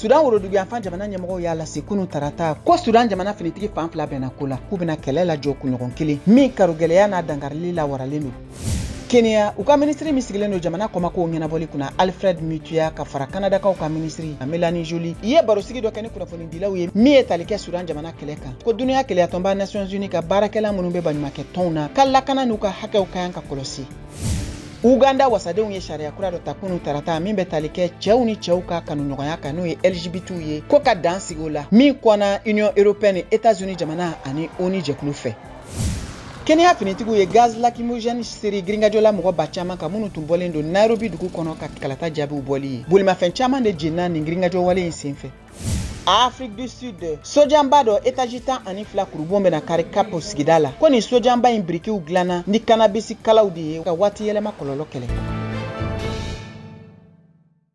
Sudan woroduguyanfan jamana ɲɛmɔgɔw y'a lase kunu tarata ko Sudan jamana finitigi fan fila bɛnna ko la k'u bɛna kɛlɛ lajɔ kunɲɔgɔn kelen min karogɛlɛya n'a dankarili lawaralen don. Kenya, u ka minisiri min sigilen don jamana kɔmakow ɲɛnabɔli kunna, Alfred Mutua, ka fara Kanadakaw ka minisiri Melanie Joly, ye barosigi dɔ kɛ ni kunnafonidilaw ye min ye tali kɛ Sudan jamana kɛlɛ kan, ko duniya kelenyatɔnba Nations Unies ka baarakɛla minnu bɛ baɲumankɛ tɔnw na ka lakana n'u ka hakɛw ka kan ka kɔlɔsi. Uganda wasadenw ye sariya kura dɔ ta kunu tarata min bɛ tali kɛ cɛw ni cɛw ka kanuɲɔgɔnya kan, n'o ye LGBTw ye, ko ka dan sigi o la, min kɔnna Union européenne ni États-Unis jamana ani ONU jɛkulu fɛ. Kenya finitigiw ye gaz lacrymogène seri girinkajɔla mɔgɔ ba caman kan minnu tun bɔlen don Nairobi dugu kɔnɔ ka kalata jaabiw bɔli ye. Bolimafɛn caman de jenina nin girinkajɔ wale in senfɛ. Afrique du Sud, sojanba dɔ etaji 12 kurubon bɛna kari Cap sigida la, ko nin sojanba in birikiw dilanna ni cannabis kalaw de ye ka waati yɛlɛma kɔlɔlɔ kɛlɛ.